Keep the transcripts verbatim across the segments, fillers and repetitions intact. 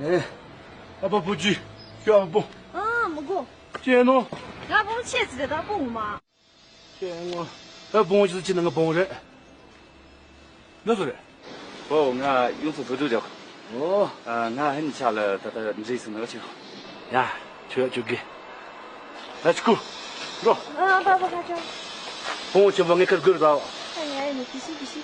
ཨ་ཕ་བུ་ཅི། ཤོག་ཨ་ཕ་བུ། ཨ་མི་དགོས། ཅེ་ནོ། ང་བུ་ཆེ་ཟེར་ད་བུ་མ། ཅེ་ནོ། ཨ་བུ་ཅི་ཟེར་ཅི་ན་ང་བུ་རེད། འདི་སུ་རེད། ཨོ་ང་ཡོངས་སུ་བུ་ཕྲུག་རེད། ཨོ། ང་ཧན་ཆ་ལ་ད་ལྟ་འདྲེས་སུ་ནག་ཆེ། ཡ། ཆོས་ཆོས་གི། ལ་ཆུ་ཁུ། འགྲོ། ཨ་པ་པ་ཁ་ཆོ། ཕུང་ཆེན་པོ་ངས་ཁར་དགོས་ར། ཨ་ཡ་ཡ་ནི་གི་ཤི་གི་ཤི།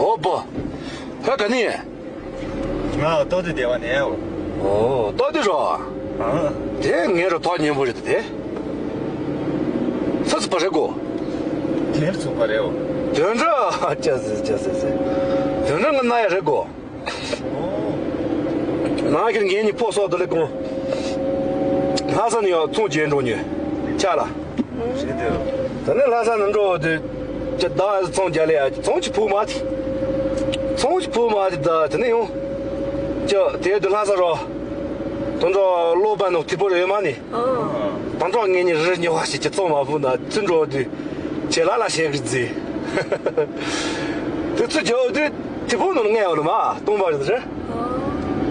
ཨོ་པོ། ཧ་ག་ནི། ང་ཏོ་ཏི་སྡེ་བ་ནས་ཡོད། ཨོ་ཏོ་ཏི་རོ། ཨང་། དེ་ངའི་རོ་ཐོག་ཉན་པོ་རེད་དེ། ས་སི་པ་རེད་གོ། དེར་ཚུགས་པ་རེད་འོ། དོན་འདྲ་ཅ་སི་ཅ་སི་སི། དོན་འདྲ་ང་ན་ཡ་རེད་གོ། ནང་གི་ངེད་གཉིས་ཕོ་སོགས་དུ་ལེ་གོང་། ལྷ་ས་ནས་ཡང་ཚོང་རྒྱག་འགྲོ་ཉོས། ཆ་ལ། ཞེས་དེ། ད་ནི་ལྷ་ས་ནས་འགྲོ་དུས་ཅི་ད་ཚོང་རྒྱག་ལེ་ཡ་ཚོང་ཅི་ཕུག་མ་ཐི། ཚོང་ཅི་ཕུག་མ་ཐི་ད་དེ་ནི་ཡོང་། ཅི་དེ་དུ་ལྷ་ས་རོ། དོན་གྲོགས་བློ་པ་ནོ་དེ་པོ་རེ་མ་ནི། དོན་གྲོགས་ངེད་གཉིས་རི་ཉོ་བ་ཞིག་ཅི་ཚོང་མ་ཕུག་ན་ཚུན་འགྲོ་དུས། ཆེ་ལ་ལ་ཞེ་གི་རྫི། དེ་ཚོ་རྒྱབ་དུས་དེ་ཕུག་ནོ་ངས་འོ་ལ་མ་སྟོང་པ་རེད་རེད།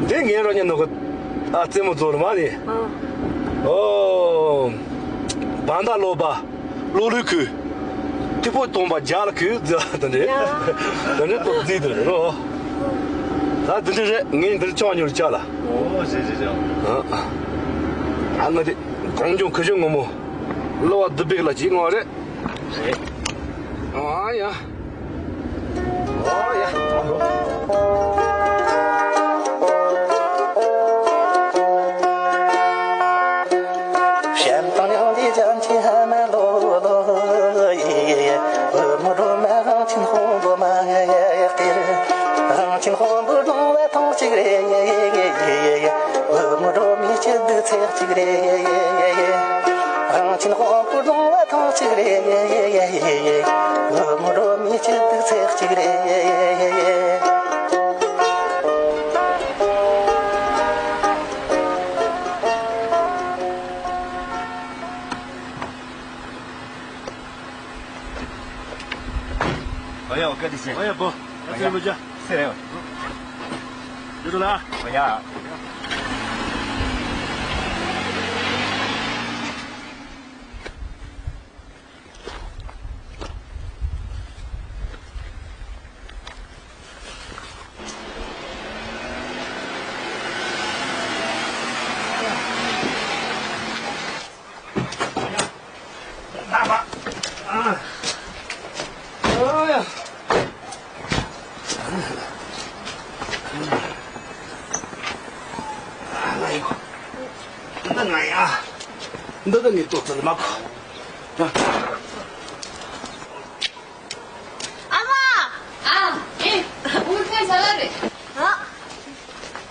དེ་ངའི་རོ་ཉན་ནོ་གི། ཨ་རྩེད་མོ་རྫོགས་ལ་མ་ནི། ཨོ། བན་ད་ལོ་པ། ལོ་ལུ་ཁུ། ཏི་ཕོ་སྟོང་པ་རྒྱ་ལ་ཁུ་ཛ་དེ་འདྲེ། དེ་འདྲེ་ཏོག་ཛི་དེ་རོ། ད་དེ་འདྲེ་རེད། ངས་འདིར་ཅོག་ཉོར་བྱ་ལ། ཨོ་ཟེ་ཟེ་ཟེ། ཨ་ང་དེ་གང་བྱུང་ཁུ་བྱུང་ངོ་མོ། ལོ་བ་དུ་བིག་ལ་ཅིག་ངོ་རེད། རེད། ཨ་ཡ། ཨ་ཡ། རང་བྱུང་དབང་པོ་སྒྲོན་མ་ཐེངས་གཅིག་རེད། བུ་མོ་སྒྲོན་མའི་སྐྱིད་སྡུག་ཚེགས་གཅིག་རེད། རང་བྱུང་དབང་པོ་སྒྲོན་མ་ཐེངས་གཅིག་རེད། བུ་མོ་སྒྲོན་མའི་སྐྱིད་སྡུག་ཚེགས་གཅིག་རེད། ཨོ་ཡ། ཨོ་ཀ་དེ་ཤེས། ཨོ་ཡ་བོ། ཨོ་ཡ། ཨོ་ཡ། ཡོད་ལ། ཨོ་ཡ། འདི་ནི་ཏོག་ཙམ་མ་གོ། ཨ་མ། ཨ། ཨེ། འུ་ཚོའི་ཟ་ལ་རེད། ཨ།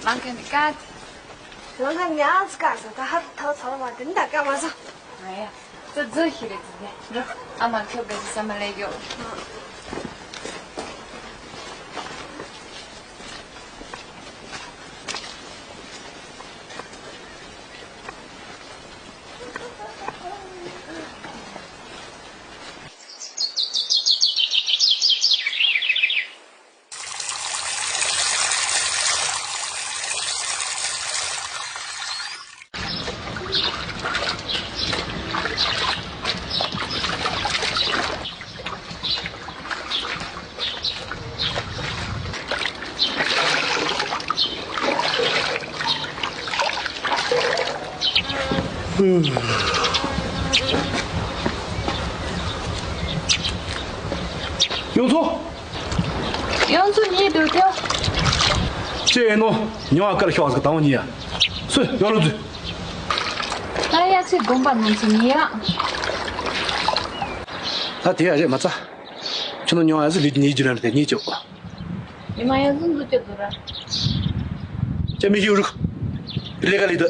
ལང་ཀན་ཀ། ལང་ཀན་ཉ་ཙི་ཀ་ཟ་ད་ཧ་ཐའོ་ཚ་བ་དེ་འདྲ་ཀ་མ་ཟ། ང་ཡ། ཙི་ཙི་ཞིག་རེད་ཙི་ཙི། འགྲོ། ཨ་མ་ཁྱོད་བེ་ཙི་ཟ་མ་ལས་ཡོད། ཡོང་ཚོ། ཡོང་ཚོ་གཉིས་འདུག་ཀྱང་། ཅེ་ཨེ་ནོ། ཉོ་ཨ་ཀར་ཤོག་ཟིག་དང་གཉིས་ཡ། སུ་ཡོང་ལོ་ཛུ། ད་ཡ་ཚེ་དགོན་པ་ནང་ཚོ་གཉིས་ཡ། ད་དེ་ཡ་རེད་མ་ཚ། ཁྱོད་ནོ་ཉོ་ཨ་ཟི་ལི་གཉིས་རྒྱུ་རན་དེ་གཉིས་ཅོ། ཉི་མ་ཡ་ཟུང་འཛུགས་ཀྱི་འདུག་ར། ཅེ་མི་ཡུ་རུག་ལེ་ག་ལི་དུ།